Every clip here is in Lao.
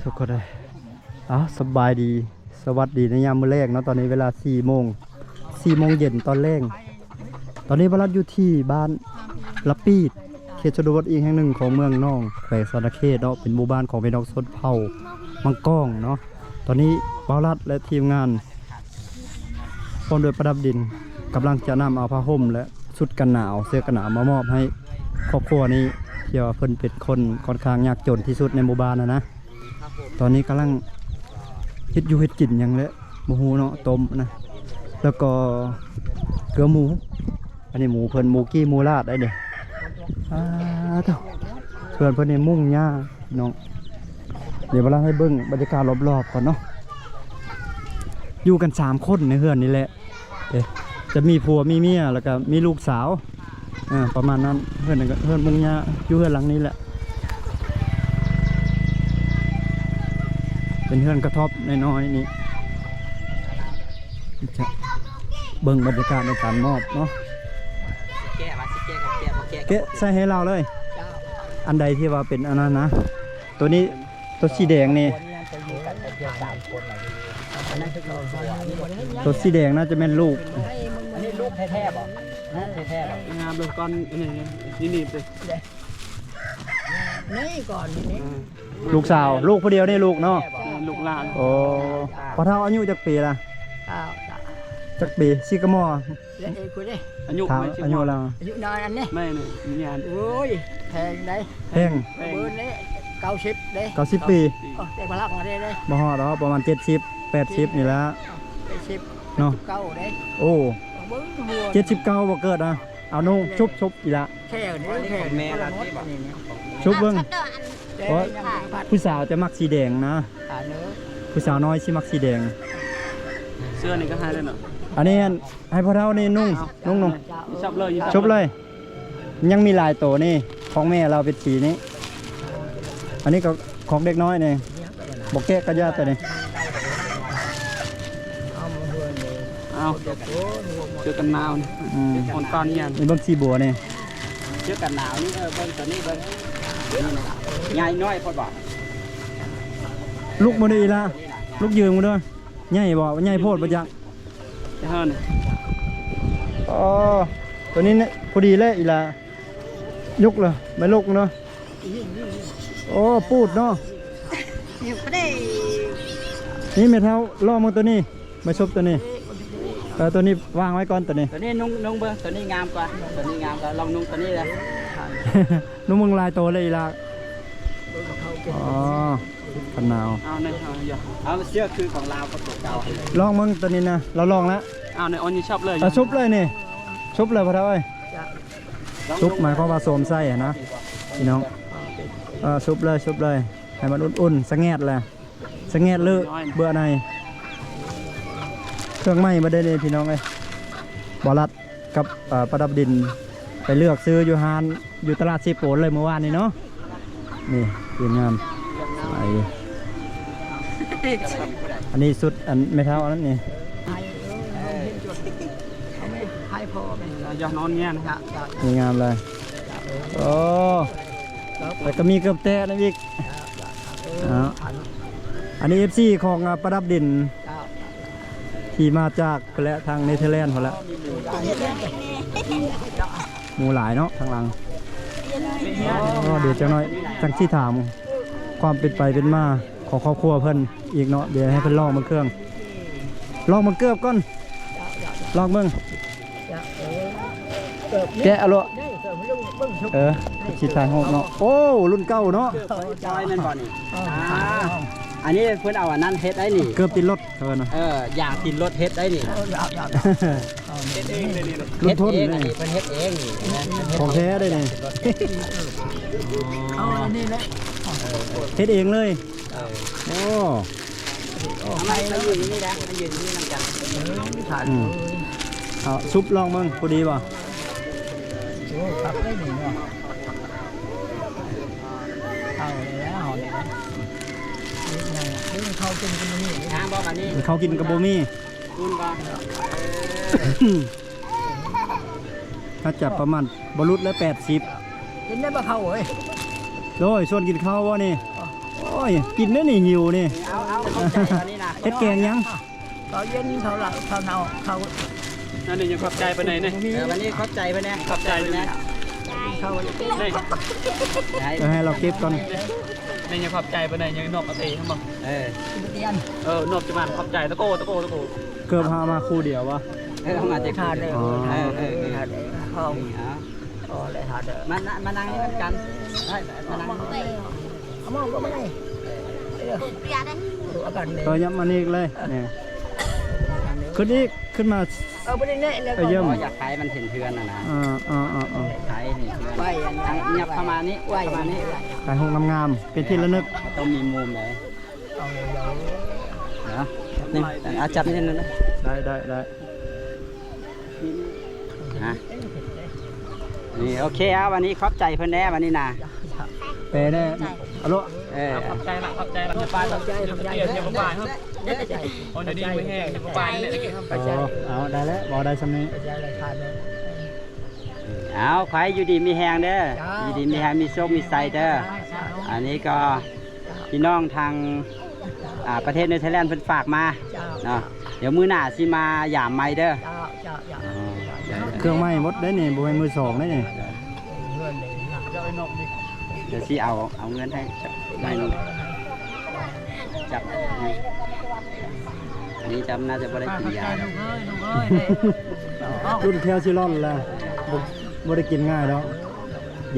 ທຸກຄົນເອີຍ ເອົາ ສະບາຍດີ ສະຫວັດດີໃນຍາມມື້ແລງເນາະ. ຕອນນີ້ເວລາສີ່ໂມງ ສີ່ໂມງເຢັນຕອນແລງ. ຕອນນີ້ບ່າວລັດຢູ່ທີ່ບ້ານລະປີດ ເຂດຊົນນະບົດອີກແຫ່ງໜຶ່ງຂອງເມືອງໜອງ ແຂວງສະຫວັນນະເຂດເນາະ, ເປັນໝູ່ບ້ານຂອງພີ່ນ້ອງຊົນເຜົ່າມັງກອງເນາະ. ຕອນນີ້ບ່າວລັດ ແລະ ທີມງານ ພ້ອມດ້ວຍປະດັບດິນ ກຳລັງຈະນຳເອົາຜ້າຫົ່ມ ແລະ ຊຸດກັນໜາວ ເສື້ອກັນໜາວມາມອບໃຫ້ຄອບຄົວນີ້ ທີ່ວ່າເພິ່ນເປັນຄົນຂ້ອນຂ້າງຍາກຈົນທີ່ສຸດໃນໝູ່ບ້ານຫັ້ນນະ. ຕອນນີ້ກຳລັງເຮັດຢູ່ເຮັດກິນຫຍັງແຫຼະ ບໍ່ຮູ້ເນາະ ຕົ້ມນະ ແລ້ວກໍເກືອໝູ. ອັນນີ້ໝູເພິ່ນ ໝູກີ່ໝູລາດໄດ໋ນີ້. ອາ ໂທ້ ເຮືອນເພິ່ນນີ້ມຸງຫຍ້າເນາະ. ດຽວບ່າວລັດໃຫ້ເບິ່ງບັນຍາກາດລອບໆກ່ອນເນາະ. ຢູ່ກັນສາມຄົນໃນເຮືອນນີ້ແຫຼະ. ເອີ ຈະມີຜົວມີເມຍ ແລ້ວກໍມີລູກສາວ ອາ ປະມານນັ້ນ. ເຮືອນ ເຮືອນມຸງຫຍ້າ ຢູ່ເຮືອນຫຼັງນີ້ແຫຼະ. ເປັນເຮືອນກະທັອບນ້ອຍໆນີ້. ຈະເບິ່ງບັນຍາກາດໃນການມອບເນາະ. ແກະວ່າຊິແກະກໍແກະ ບໍ່ແກະ ແກະໃສ່ໃຫ້ລາວເລີຍ. ເຈົ້າ ອັນໃດທີ່ວ່າເປັນອັນນັ້ນນະ ຕົວນີ້ ຕົວສີແດງນີ້ ຕົວສີແດງໜ້າຈະແມ່ນລູກ. ອັນນີ້ລູກແທ້ໆບໍ່? ລູກແທ້ໆບໍ່? ງາມເບິ່ງກ່ອນ ອັນນີ້ ນີ້ ນີ້ ນີ້ກ່ອນນີ້. ອືມ ລູກສາວ ລູກຜູ້ດຽວນີ້ ລູກເນາະ. ເອີ ລູກຫຼານ. ໂອ້ ພໍ່ເຖົ້າອາຍຸຈັກປີລະ? ເກົ້າ ຈັກປີ? ຊິກະໝໍ້ ແລະ ເອີ ຜູ້ໃດ ອາຍຸ ຖາມອາຍຸລາວ. ອາຍຸນ້ອຍອັນນີ້ ແມ່ນ ໂອ້ຍ ແພງໃດ໋ ແພງ ເບີນນີ້ ເກົ້າສິບເດ້ ເກົ້າສິບປີ. ເອີ ແຕ່ບໍ່ລັກມາໄດ້ເດ້ ບໍ່ຮອດດອກ ປະມານເຈັດສິບ ແປດສິບນີ້ລະ ເຈັດສິບເນາະ ເກົ້າເດ້. ໂອ້ ເຈັດສິບເກົ້າບໍ່ເກີດນະ. ເອົານຸ່ງ ຊຸບໆ ອີ່ຫຼະ ແຄ່ນີ້ ແຄ່ນີ້ ຊຸບເບິ່ງ. ໂອ້ຍ ຜູ້ສາວຈະມັກສີແດງນະ ຜູ້ສາວນ້ອຍຊິມັກສີແດງ. ເສື້ອນີ້ກໍໃຫ້ແລ້ວເນາະ. ອັນນີ້ໃຫ້ພໍ່ເຖົ້ານີ້ນຸ່ງ ນຸ່ງໆ ຊຸບເລີຍ ຊຸບເລີຍ. ຍັງມີຫຼາຍໂຕນີ້ ຂອງແມ່ລາວເປັນສີນີ້. ອັນນີ້ກໍຂອງເດັກນ້ອຍນີ້ ບໍ່ແກະກະຢ່າໂຕນີ້. ເອົາ ເສື້ອກັນໜາວນີ້ ອືມ ອ່ອນຕອນເຢັນ ນີ້ເບິ່ງສີບົວນີ້ ເສື້ອກັນໜາວນີ້. ເອີ ເບິ່ງໂຕນີ້ເບິ່ງ ໃຫຍ່ນ້ອຍໂພດບໍ່? ລຸກບໍ່ໄດ້ອີ່ຫຼະ ລຸກຢືນບໍ່ເດີ. ໃຫຍ່ບໍ່? ໃຫຍ່ໂພດບໍ່ຈັກ. ເອີ ໂຕນີ້ນີ້ພໍດີແລ້ວອີ່ຫຼະ. ຍົກລະ ໄປລຸກເນາະ. ໂອ້ ປູດເນາະ. ນີ້ແມ່ເຖົ້າ ລອງເບິ່ງໂຕນີ້ ໃບສົບໂຕນີ້. ເອີ ໂຕນີ້ວາງໄວ້ກ່ອນ ໂຕນີ້ ໂຕນີ້ນຸ່ງ ນຸ່ງເບິ່ງ ໂຕນີ້ງາມກວ່າ ໂຕນີ້ງາມກວ່າ. ລອງນຸ່ງໂຕນີ້ເລີຍ ນຸ່ງເບິ່ງຫຼາຍໂຕເລີຍອີ່ຫຼະ. ອໍ ກັນໜາວ. ເອົາ ເອົາ ເສື້ອຄືຂອງລາວກັບຕົວເກົ່າ. ລອງເບິ່ງໂຕນີ້ນະ ລາວລອງລະ. ເອົາ ນີ້ ອັນນີ້ຊຸບເລີຍ ເອົາ ຊຸບເລີຍນີ້ ຊຸບເລີຍພໍ່ເຖົ້າເອີຍ. ຊຸບໝາຍຄວາມວ່າສວມໃສ່ຫັ້ນນະ ພີ່ນ້ອງ. ເອີ ຊຸບເລີຍ ຊຸບເລີຍ ໃຫ້ມັນອຸ່ນໆ ສະແງດແຫຼະ ສະແງດເລີ ເບື່ອໃນ. ເຄື່ອງໃໝ່ມາເດ້ນີ້ ພີ່ນ້ອງເອີຍ. ບໍ່ລັດ ກັບ ເອີ ປະດັບດິນ ໄປເລືອກຊື້ຢູ່ຮ້ານ ຢູ່ຕະຫຼາດເຊໂປນເລີຍມື້ວານນີ້ເນາະ. ນີ້ ທີມງານ ອັນນີ້ຊຸດອັນແມ່ເຖົ້າອັນນັ້ນນີ້ ໃຫ້ພໍ່ແມ່ ຢ່ານອນເມຍນະ. ນີ້ງາມເລີຍ. ໂອ້ ແລ້ວກໍມີເກີບແຕະນຳອີກ. ເອີ ເອົາ ອັນນີ້ເອັຟຊີຂອງ ອາ ປະດັບດິນ ທີ່ມາຈາກພຸ້ນແຫຼະ ທາງເນເທີແລນພຸ້ນແຫຼະ. ໝູຫຼາຍເນາະທາງຫຼັງ. ອໍ ດຽວຈັກໜ້ອຍຈັ່ງຊິຖາມຄວາມເປັນໄປເປັນມາຂອງຄອບຄົວເພິ່ນອີກເນາະ. ດຽວໃຫ້ເພິ່ນລອງເບິ່ງເຄື່ອງ ລອງເບິ່ງເກີບກ່ອນ ລອງເບິ່ງ. ແກະເອົາໂລດ ເອີ ຊິຖ່າຍຮູບເນາະ. ໂອ້ ລຸ້ນເກົ່າເນາະ. ເກີບຂອງອີ່ຈອຍແມ່ນບໍ່ນີ້? ອ່າ ອັນນີ້ເພິ່ນເອົາອັນນັ້ນເຮັດໄດ້ນີ້ ເກີບຕິດລົດເຂົາເອີ້ນ. ເອີ ຢາງຕິດລົດເຮັດໄດ້ນີ້. ລຸ້ນທົນເລີຍນີ້ ເພິ່ນເຮັດເອງນີ້ ຂອງແທ້ເດ້ນີ້. ເອົາອັນນີ້ເລີຍ ເຮັດເອງເລີຍ. ໂອ້ ເອົາມາ ມາຢືນຢູ່ນີ້ນະ ມາຢືນຢູ່ນີ້ນຳກັນ. ອືມ ເອົາຊຸບລອງເບິ່ງ ພໍດີບໍ່? ໂອ້ ຄັກເລີຍນີ້ເນາະ. ເອົາແລ້ວເຮົານີ້ນະ ເຮັດຫຍັງ ເບິ່ງເຂົ້າກິນກໍບໍ່ມີ. ງາມບໍ່ບາດນີ້? ເຂົ້າກິນກໍບໍ່ມີ. ອຸ່ນບໍ່? ໜ້າຈະປະມານບໍ່ຫຼຸດແລ້ວ ແປດສິບ. ກິນໄດ້ບໍ່ເຂົ້າເອີຍ? ໂດຍ ຊວນກິນເຂົ້າບໍ່ນີ້? ອໍ ໂອ້ຍ ກິນເດີ້ນີ້ ຫິວນີ້. ເອົາ ເອົາ ຂອບໃຈອັນນີ້ນະ ເຮັດແກງຫຍັງ? ເຂົາເຢັນ ເຂົາເຫຼົ້າ ເຂົາເນົ່າ ເຂົາ ອັນນີ້ຍັງຂອບໃຈປານໃດນີ້? ເອີ ວັນນີ້ຂອບໃຈເພິ່ນແດ່ ຂອບໃຈເພິ່ນແດ່. ເຂົາ ເອີ ໃຫ້ລາວເກັບກ່ອນ. ນີ້ຍັງຂອບໃຈປານໃດ? ຍັງນອກກະເຕຫັ້ນບໍ່? ເອີ ເອີ ນອກຈະມາຂອບໃຈ ຕະໂກ ຕະໂກ ຕະໂກ. ເກີບເຮົາມາຄູ່ດຽວບໍ່? ເອີ ເຮົາມາແຕ່ຄູ່ດຽວ. ອໍ ເອີ ເອີ ເອີ ເອີ ເອີ ເອົາ ພໍແລ້ວ ມາ ມານັ່ງນຳກັນ ໄດ້ ມານັ່ງ ເອົາມາ ເອົາມາ ເອີ ເອີ ເອີ ຍັບມານີ້ອີກເລີຍ ນີ້ ຂຶ້ນອີກ ຂຶ້ນມາ ເອີ ບໍ່ໄດ້ແນະແລ້ວ ເອີ ຢ້ຽມ ຢາກໃຫ້ມັນເຫັນເຮືອນຫັ້ນນະ. ເອີ ເອີ ເອີ ເອີ ໃຫ້ເຫັນເຮືອນ ໄປອັນນັ້ນ ຍັບເຂົ້າມານີ້ ໄປເຂົ້າມານີ້ ຖ່າຍຮູບງາມໆ ເປັນທີ່ລະນຶກ ຕ້ອງມີມຸມໃດ. ເອົາ ເອົາ ຈັບນີ້ ເອົາ ຈັບນີ້ໜຶ່ງນະ ໄດ້ ໄດ້ ໄດ້ ຮະ ນີ້ ໂອເຄ ເອົາ ວັນນີ້ຂອບໃຈເພິ່ນແດ່ ວັນນີ້ນະ ແປແດ່ ເອົາໂລດ ເອີ ຂອບໃຈລະ ຂອບໃຈລະ ຂອບໃຈ ຂອບໃຈ ຂອບໃຈ ເອົາ ດີໆ ມີແຮງ ເອົາ ໄດ້ແລ້ວ ເວົ້າໄດ້ຊ່ຳນີ້ ເອົາ ຂໍໃຫ້ຢູ່ດີມີແຮງເດີ້ ເຈົ້າ ຢູ່ດີມີແຮງ ມີໂຊກມີໄຊເດີ້ ເຈົ້າ ອັນນີ້ກໍ ພີ່ນ້ອງທາງ ອ່າ ປະເທດເນເທີແລນເພິ່ນຝາກມາ ເຈົ້າ ເນາະ ດຽວມື້ໜ້າຊິມາຢາມໃໝ່ເດີ້ ເຈົ້າ ເຈົ້າ ເຈົ້າ ເອີ ເຄື່ອງໃໝ່ໝົດເດ້ນີ້ ບໍ່ແມ່ນມືສອງເດ້ນີ້ ດຽວຊິເອົາ ເອົາເງິນໃຫ້ໃໝ່ ຈັບ ອັນນີ້ຈຳໜ້າຈະບໍ່ໄດ້ກິນຢາ ລຸງເອີຍ ລຸງເອີຍ ລຸ້ນແຄວຊິລອນແລ້ວ ບໍ່ ບໍ່ໄດ້ກິນງ່າຍດອກ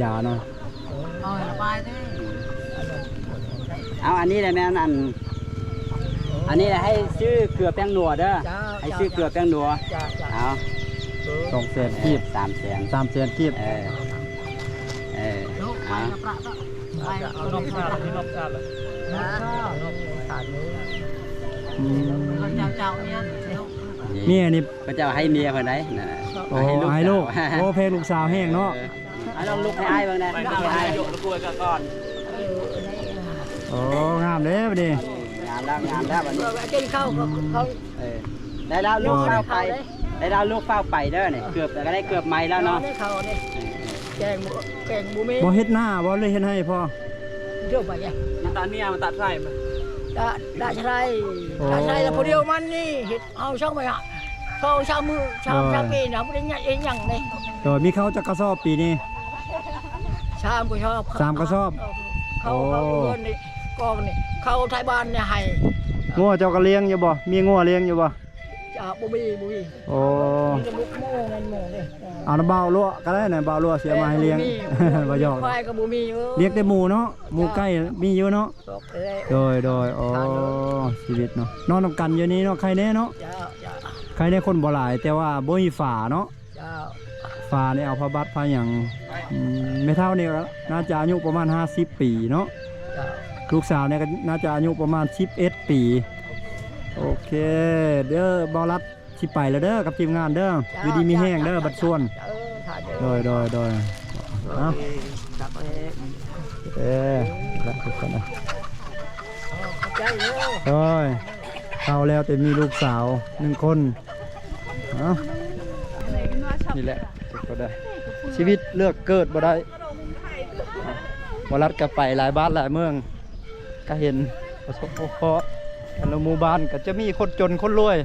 ຢານະ. ເອົາ ອັນນີ້ແຫຼະແມ່ນ ອັນ ອັນນີ້ແຫຼະໃຫ້ຊື້ເກືອແປ້ງນົວເດີ້ ເຈົ້າ ໃຫ້ຊື້ເກືອແປ້ງນົວ ເຈົ້າ ເອົາ ສອງແສນກີບ ສາມແສນ ສາມແສນກີບ ເອີ ເອີ ເອົາ ອືມ ເມຍນີ້ ເຂົາເຈົ້າໃຫ້ເມຍເພິ່ນໄດ໋ ນັ້ນນະ ໂອ້ ໃຫ້ລູກ ໃຫ້ລູກສາວ ໂອ້ ແພງລູກສາວແຮງເນາະ ເອີ ໃຫ້ລອງລຸກໃຫ້ອ້າຍເບິ່ງແດ່ ໃຫ້ອ້າຍ ໂອ້ ງາມເດ້ບັດນີ້ ງາມແລ້ວ ງາມແລ້ວບັດນີ້ ເອີ ເຈົ້າເຂົ້າ ເຂົາ ເອີ ໄດ້ແລ້ວລູກຟ້າວໄປ ໄດ້ແລ້ວລູກຟ້າວໄປເດີ້ນີ້ ເກືອບ ກໍໄດ້ເກືອບໃໝ່ແລ້ວເນາະ ເຂົ້ານີ້ ແກງ ແກງບໍ່ມີ ບໍ່ເຮັດນາບໍ່ ຫຼືເຮັດໄຮ່ພໍ່ ເຈົ້າໄປແກງ ມັນຕັດເມຍ ມັນຕັດໄຮ່ ມາ ຕັດ ຕັດໄຮ່ ໂອ້ ຕັດໄຮ່ແລ້ວຜູ້ດຽວມັນນີ້ ເຮັດ ເອົາຊ່ອງໄປຫາ ສອງສາມມື້ ສາມ ໂດຍ ສາມປີນະ ບໍ່ໄດ້ເຮັດຫຍັງເດ້ ໂດຍ ມີເຂົ້າຈັກກະສອບປີນີ້? ສາມກະສອບ ສາມກະສອບ ເຂົ້າ ໂອ້ ເຂົ້າເຮືອນນີ້ ກອງນີ້ ເຂົ້າໄທບ້ານນີ້ໃຫ້ ງົວເຈົ້າກໍລ້ຽງຢູ່ບໍ່? ມີງົວລ້ຽງຢູ່ບໍ່? ຈ້າ ບໍ່ມີ ບໍ່ມີ ໂອ້ ມີແຕ່ໝູ ໝູເດ້ ເອົານຳບ່າວຫຼວກກໍໄດ້ນະ ບ່າວຫຼວກຊິເອົາມາໃຫ້ລ້ຽງ ບໍ່ມີ ບໍ່ຢອກ ຄວາຍກໍບໍ່ມີ ເອີ ລ້ຽງແຕ່ໝູເນາະ ໝູໄກ່ມີຢູ່ເນາະ ໂດຍ ໂດຍ ໂອ້ ຊີວິດເນາະ ນອນນຳກັນຢູ່ນີ້ເນາະ ໄຄແນ່ເນາະ ເຈົ້າ ເຈົ້າ ໄຄແນ່ຄົນບໍ່ຫຼາຍ ແຕ່ວ່າບໍ່ມີຝາເນາະ ເຈົ້າ ຝານີ້ເອົາຜ້າບັດຜ້າຫຍັງ ອືມ ແມ່ເຖົ້ານີ້ກໍໜ້າຈະອາຍຸປະມານຫ້າສິບປີເນາະ ເຈົ້າ ລູກສາວນີ້ກໍໜ້າຈະອາຍຸປະມານສິບເອັດປີ ໂອເຄ ເດີ ບ່າວລັດ ຊິໄປແລ້ວເດີກັບທີມງານເດີ ເຈົ້າ ຢູ່ດີມີແຮງເດີ ເຈົ້າ ບັດສ່ວນ ເອີ ໂດຍ ໂດຍ ໂດຍ ເອົາ ເອີ ລັດທຸກຄົນນະ ຂອບໃຈເດີ ໂດຍ ເອົາແລ້ວແຕ່ມີລູກສາວໜຶ່ງຄົນ ເອົາ ນີ້ແຫຼະ ຊີວິດເລືອກເກີດບໍ່ໄດ້ ບໍ່ລັດກໍໄປຫຼາຍບ້ານຫຼາຍເມືອງ ກໍເຫັນປະສົບພົບພໍ້ ແຕ່ລະໝູ່ບ້ານກໍຈະມີຄົນຈົນຄົນລວຍ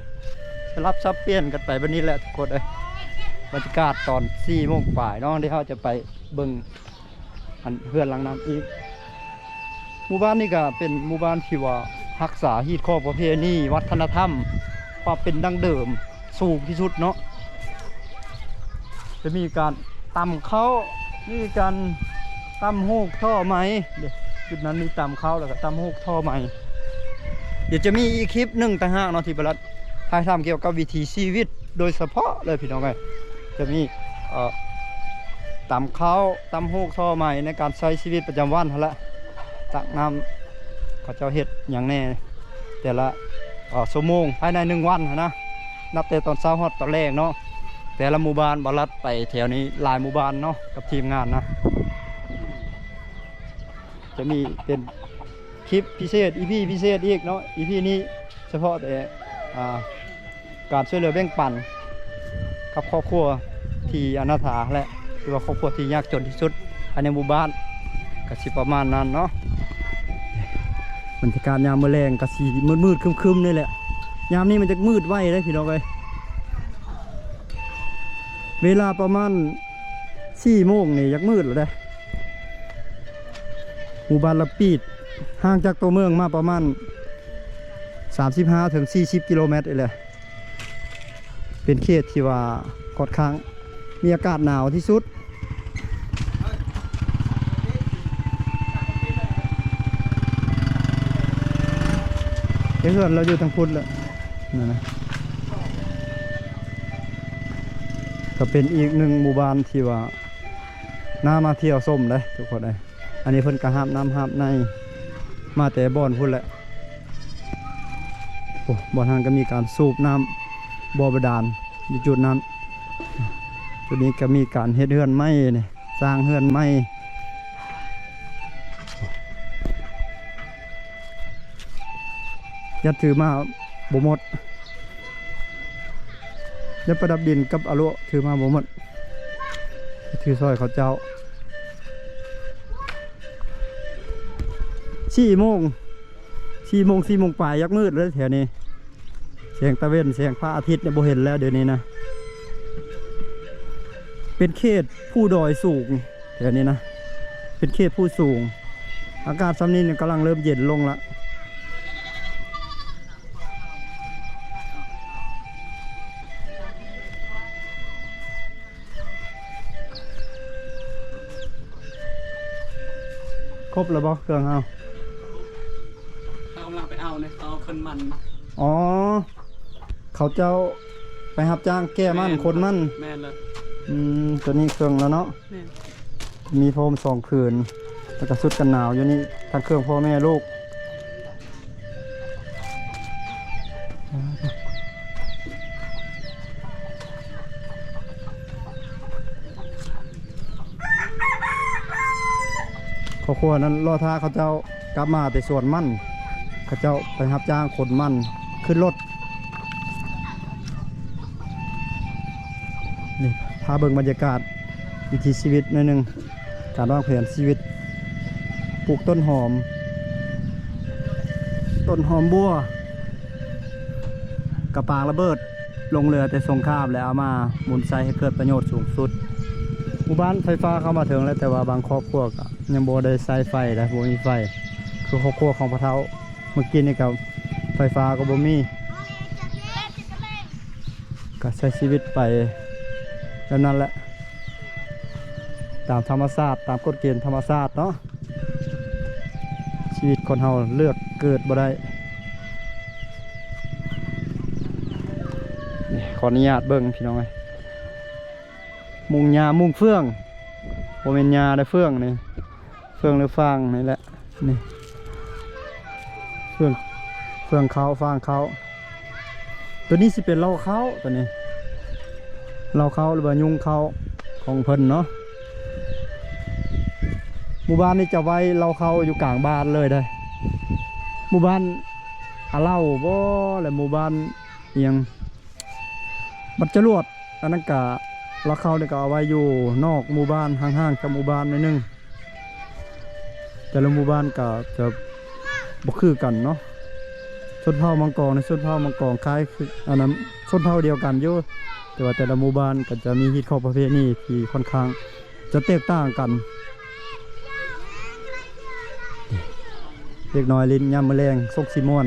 ສະຫຼັບສັບປ່ຽນກັນໄປແບບນີ້ແຫຼະທຸກຄົນເອີຍ. ບັນຍາກາດຕອນສີ່ໂມງປາຍເນາະ ທີ່ເຮົາຈະໄປເບິ່ງອັນເຮືອນຫຼັງນັ້ນອີກ. ໝູ່ບ້ານນີ້ກໍເປັນໝູ່ບ້ານທີ່ວ່າຮັກສາຮີດຄອງປະເພນີວັດທະນະທຳຄວາມເປັນດັ້ງເດີມ ສູງທີ່ສຸດເນາະ ຈະມີການຕຳເຂົ້າ ມີການຕຳຫູກທໍ່ໄໝ ເດ້ ຈຸດນັ້ນມີຕຳເຂົ້າ ແລ້ວກໍຕຳຫູກທໍ່ໄໝ. ດຽວຈະມີອີກຄລິບໜຶ່ງຕ່າງຫາກເນາະ ທີ່ບ່າວລັດຖ່າຍທຳກ່ຽວກັບວິຖີຊີວິດໂດຍສະເພາະເລີຍພີ່ນ້ອງເອີຍ. ຈະມີ ເອີ ຕຳເຂົ້າ ຕຳຫູກທໍ່ໄໝ ໃນການໃຊ້ຊີວິດປະຈຳວັນຫັ້ນແຫຼະ ຕັກນ້ຳ ເຂົາເຈົ້າເຮັດຫຍັງແດ່ ແຕ່ລະ ເອີ ຊົ່ວໂມງພາຍໃນໜຶ່ງວັນຫັ້ນນະ ນັບແຕ່ຕອນເຊົ້າຮອດຕອນແລງເນາະ. ແຕ່ລະໝູ່ບ້ານ ບ່າວລັດໄປແຖວນີ້ຫຼາຍໝູ່ບ້ານເນາະ ກັບທີມງານນະ. ຈະມີເປັນຄລິບພິເສດ ອີພີພິເສດອີກເນາະ. ອີພີນີ້ສະເພາະແຕ່ ອ່າ ການຊ່ວຍເຫຼືອແບ່ງປັນກັບຄອບຄົວທີ່ອະນາຖາ ແລະ ຫຼືວ່າຄອບຄົວທີ່ຍາກຈົນທີ່ສຸດພາຍໃນໝູ່ບ້ານ ກໍຊິປະມານນັ້ນເນາະ. ບັນຍາກາດຍາມມື້ແລງກໍຊິມືດໆຄຶມໆນີ້ແຫຼະ. ຍາມນີ້ມັນຈະມືດໄວເດ້ພີ່ນ້ອງເອີຍ. ເວລາປະມານສີ່ໂມງນີ້ຢາກມືດແລ້ວເດ້. ໝູ່ບ້ານລະປີດ ຫ່າງຈາກຕົວເມືອງມາປະມານສາມສິບຫ້າເຖິງສີ່ສິບກິໂລແມັດນີ້ແຫຼະ. ເປັນເຂດທີ່ວ່າຂ້ອນຂ້າງມີອາກາດໜາວທີ່ສຸດ. ເຮືອນລາວຢູ່ທາງພຸ້ນແຫຼະ ນັ້ນນະ. ກໍເປັນອີກໜຶ່ງໝູ່ບ້ານທີ່ວ່າໜ້າມາທ່ຽວຊົມເດ້ທຸກຄົນເອີຍ. ອັນນີ້ເພິ່ນກໍຫາບນ້ຳຫາບໃນມາແຕ່ບ່ອນພຸ້ນແຫຼະ. ໂອ້ ບ່ອນຫັ້ນກໍມີການສູບນ້ຳບໍ່ບາດານຢູ່ຈຸດນັ້ນ. ຈຸດນີ້ກໍມີການເຮັດເຮືອນໃໝ່ນີ້ ສ້າງເຮືອນໃໝ່. ຍັດຖືມາບໍ່ໝົດ. ຍັດປະດັບດິນກັບອາໂລ ຖືມາບໍ່ໝົດ. ຖືຊ່ອຍເຂົາເຈົ້າ. ສີ່ໂມງ ສີ່ໂມງ ສີ່ໂມງປາຍ ຢາກມືດແລ້ວແຖວນີ້. ແສງຕາເວັນ ແສງພະອາທິດນີ້ບໍ່ເຫັນແລ້ວດຽວນີ້ນະ. ເປັນເຂດພູດອຍສູງ ແຖວນີ້ນະ ເປັນເຂດພູສູງ. ອາກາດຊ່ຳນີ້ກຳລັງເລີ່ມເຢັນລົງລະ. ຄົບແລ້ວບໍ່ເຄື່ອງເຮົາ? ເຮົາກຳລັງໄປເອົາເນາະ ເອົາຂົນມັນ. ອໍ ເຂົາເຈົ້າໄປຮັບຈ້າງແກ່ມັນ ແມ່ນ ຂົນມັນ. ແມ່ນແລ້ວ. ອືມ ຕົວນີ້ເຄື່ອງແລ້ວເນາະ. ແມ່ນ. ມີພ້ອມສອງຜືນ ແລ້ວກໍຊຸດກັນໜາວຢູ່ນີ້ ທັງເຄື່ອງພໍ່ແມ່ລູກ. ຄອບຄົວນັ້ນລໍຖ້າເຂົາເຈົ້າກັບມາແຕ່ສວນມັນ ເຂົາເຈົ້າໄປຮັບຈ້າງຂົນມັນຂຶ້ນລົດ. ນີ້ ພາເບິ່ງບັນຍາກາດວິຖີຊີວິດໜ້ອຍໜຶ່ງ ການວາງແຜນຊີວິດ. ປູກຕົ້ນຫອມ ຕົ້ນຫອມບົວ ກະປາງລະເບີດ ລົງເຮືອແຕ່ສົງຄາມ ແລ້ວເອົາມາໝູນໃຊ້ໃຫ້ເກີດປະໂຫຍດສູງສຸດ. ໝູ່ບ້ານໄຟຟ້າເຂົ້າມາເຖິງແລ້ວ ແຕ່ວ່າບາງຄອບຄົວກໍຍັງບໍ່ໄດ້ໃຊ້ໄຟນະ ບໍ່ມີໄຟ ຄືຄອບຄົວຂອງພໍ່ເຖົ້າ ເມື່ອກີ້ນີ້ກໍໄຟຟ້າກໍບໍ່ມີ ກໍໃຊ້ຊີວິດໄປແບບນັ້ນແຫຼະ ຕາມທຳມະຊາດ ຕາມກົດເກນທຳມະຊາດເນາະ. ຊີວິດຄົນເຮົາເລືອກເກີດບໍ່ໄດ້. ນີ້ ຂໍອະນຸຍາດເບິ່ງພີ່ນ້ອງເອີຍ ມຸງຫຍ້າມຸງເຟືອງ ບໍ່ແມ່ນຫຍ້າເດ້ ເຟືອງນີ້ ເຟືອງ ຫຼື ຟາງນີ້ແຫຼະ. ນີ້ ເຟືອງ ເຟືອງເຂົ້າ ຟາງເຂົ້າ. ຕົວນີ້ຊິເປັນເລົ້າເຂົ້າ ຕົວນີ້ເລົ້າເຂົ້າ ຫຼືວ່າຍຸງເຂົ້າຂອງເພິ່ນເນາະ. ໝູ່ບ້ານນີ້ຈະໄວ້ເລົ້າເຂົ້າຢູ່ກາງບ້ານເລີຍເດ້. ໝູ່ບ້ານອາເຫຼົ່າບໍ ແລະ ໝູ່ບ້ານອີ່ຫຍັງ ບັດຈະຫຼວດ ອັນນັ້ນກະ ເລົ້າເຂົ້ານີ້ກະເອົາໄວ້ຢູ່ນອກໝູ່ບ້ານ ຫ່າງໆຈາກໝູ່ບ້ານໜ້ອຍໜຶ່ງ. ແຕ່ລະໝູ່ບ້ານກໍຈະບໍ່ຄືກັນເນາະ. ຊົນເຜົ່າມັງກອງໃນຊົນເຜົ່າມັງກອງຄ້າຍຄື ອັນນັ້ນຊົນເຜົ່າດຽວກັນຢູ່ ແຕ່ວ່າແຕ່ລະໝູ່ບ້ານກໍຈະມີຮີດຄອງປະເພນີທີ່ຂ້ອນຂ້າງຈະແຕກຕ່າງກັນ. ເດັກນ້ອຍຫຼິ້ນຍາມມື້ແລງສົກຊິມ່ວນ.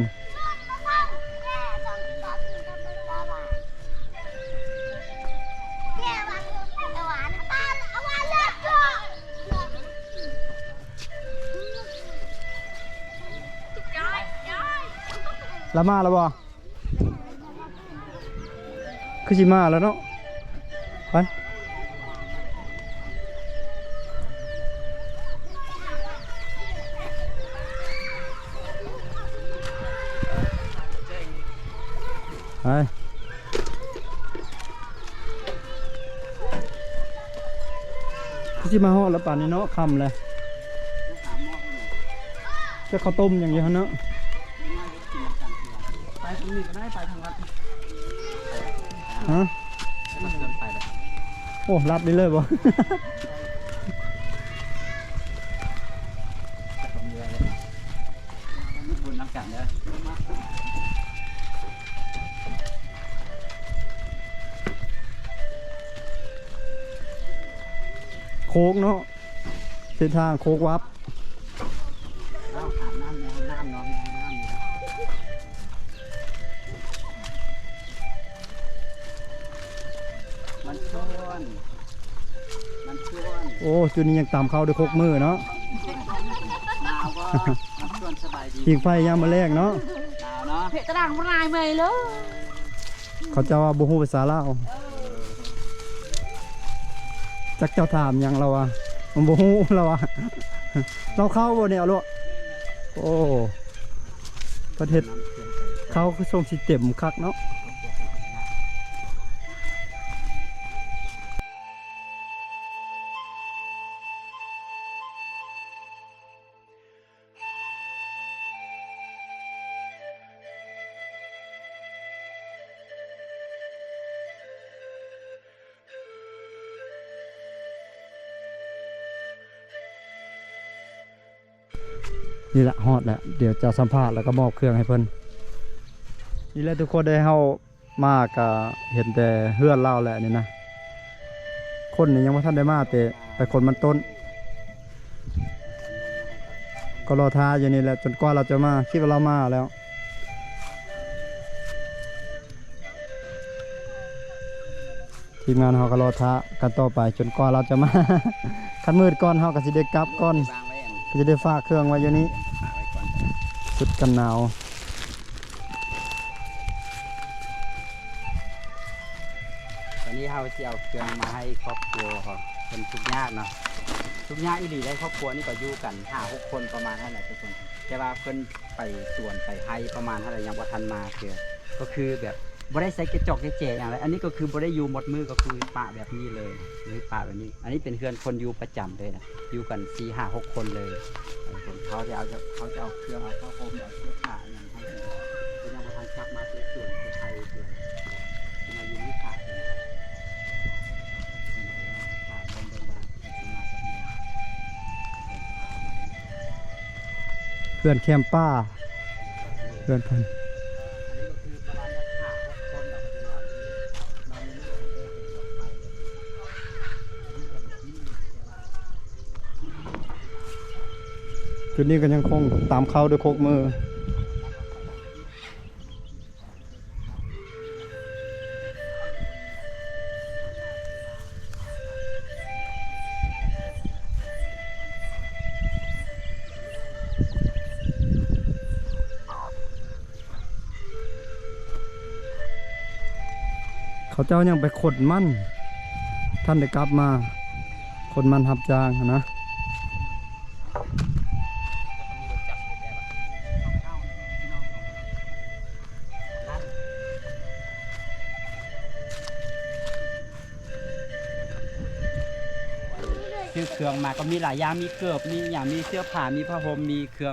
ລາວມາແລ້ວບໍ່? ຄືຊິມາແລ້ວເນາະ. ໄປ ໄປ. ຄືຊິມາຮອດແລ້ວປານນີ້ເນາະ ຄ່ຳແລ້ວ. ຈະເຂົ້າຕົ້ມຫຍັງຢູ່ຫັ້ນເນາະ. ໄປທາງນີ້ກໍໄດ້ ໄປທາງລັດ. ຮະ? ໂອ້ ລັດນີ້ເລີຍບໍ່? ບໍ່ມີໄວ້ແລ້ວ. ກັນເດີ ໂຄກເນາະ ເສັ້ນທາງໂຄກວັບ. ເອົາ ອາບນ້ຳໃນຫ້ອງນ້ຳເນາະ ມີຫ້ອງນ້ຳຢູ່ ມັນຊວນ ມັນຊວນ. ໂອ້ ຈຸດນີ້ຍັງຕຳເຂົ້າໄດ້ຄົກມື້ເນາະ ໜາວບໍ່? ມັນຊວນ ສະບາຍດີ ຜິງໄຟຍາມມື້ແລງເນາະ ໜາວເນາະ ເພະຕະລາງບໍ່ລາຍໃໝ່ເລີຍ. ເຂົາເຈົ້າວ່າບໍ່ຮູ້ພາສາລາວ ຈັກເຈົ້າຖາມຫຍັງລາວວ່າ ມັນບໍ່ຮູ້ລາວວ່າ ລາວເຂົ້າບໍ່ແນວໂລະ. ໂອ້ ປະເທດເຂົາຄືຊົງຊິເຕັມຄັກເນາະ. ນີ້ລະ ຮອດແລ້ວ ດຽວຈະສຳພາດ ແລ້ວກໍມອບເຄື່ອງໃຫ້ເພິ່ນ. ນີ້ແຫຼະທຸກຄົນເອີຍ ເຮົາ ມາກະເຫັນແຕ່ເຮືອນລາວແຫຼະນີ້ນະ ຄົນນີ້ຍັງບໍ່ທັນໄດ້ມາ ແຕ່ໄປຂົນມັນຕົ້ນ ກໍລໍຖ້າຢູ່ນີ້ແຫຼະ ຈົນກວ່າລາວຈະມາ. ຄິດວ່າລາວມາແລ້ວ ທີມງານເຮົາກໍລໍຖ້າກັນຕໍ່ໄປ ຈົນກວ່າລາວຈະມາ. ຄັນມືດກ່ອນເຮົາກໍຊິໄດ້ກັບກ່ອນ ກໍຈະໄດ້ຝາກເຄື່ອງໄວ້ຢູ່ນີ້ ຊຸດກັນໜາວ. ຕອນນີ້ເຮົາຊິເອົາເຄື່ອງມາໃຫ້ຄອບຄົວເພິ່ນທຸກຍາກເນາະ ທຸກຍາກອີ່ຫຼີເດ້. ຄອບຄົວນີ້ກໍຢູ່ກັນຫ້າຫົກຄົນປະມານນັ້ນແຫຼະທຸກຄົນ ແຕ່ວ່າເພິ່ນໄປສວນໄປໄຮ່ປະມານຫັ້ນແຫຼະ ຍັງບໍ່ທັນມາເທື່ອ ກໍຄືແບບບໍ່ໄດ້ໃສ່ກະຈອກກະແຈຫຍັງເລີຍ. ອັນນີ້ກໍຄືບໍ່ໄດ້ຢູ່ໝົດມື້ ກໍຄືປະແບບນີ້ເລີຍ ຫຼືປະແບບນີ້. ອັນນີ້ເປັນເຮືອນຄົນຢູ່ປະຈຳເລີຍນະ ຢູ່ກັນສີ່ຫ້າຫົກຄົນເລີຍ. ເຂົາຈະເອົາ ເຂົາຈະເອົາເຄື່ອງ ເອົາຜ້າຫົ່ມ ເອົາເສື້ອຜ້າຫຍັງ ເພື່ອນແຄມປ່າ ເພື່ອນເພິ່ນ. ຈຸດນີ້ກໍຍັງຄົງຕຳເຂົ້າດ້ວຍຄົກມື. ເຂົາເຈົ້າຍັງໄປຂົນມັນ ທັນໄດ້ກັບມາ ຂົນມັນຮັບຈ້າງຫັ້ນນະ. ຊື້ເຄື່ອງມາກໍມີຫຼາຍຢ່າງ ມີເກີບ ມີຫຍັງ ມີເສື້ອຜ້າ ມີຜ້າຫົ່ມ ມີເຄື່ອງ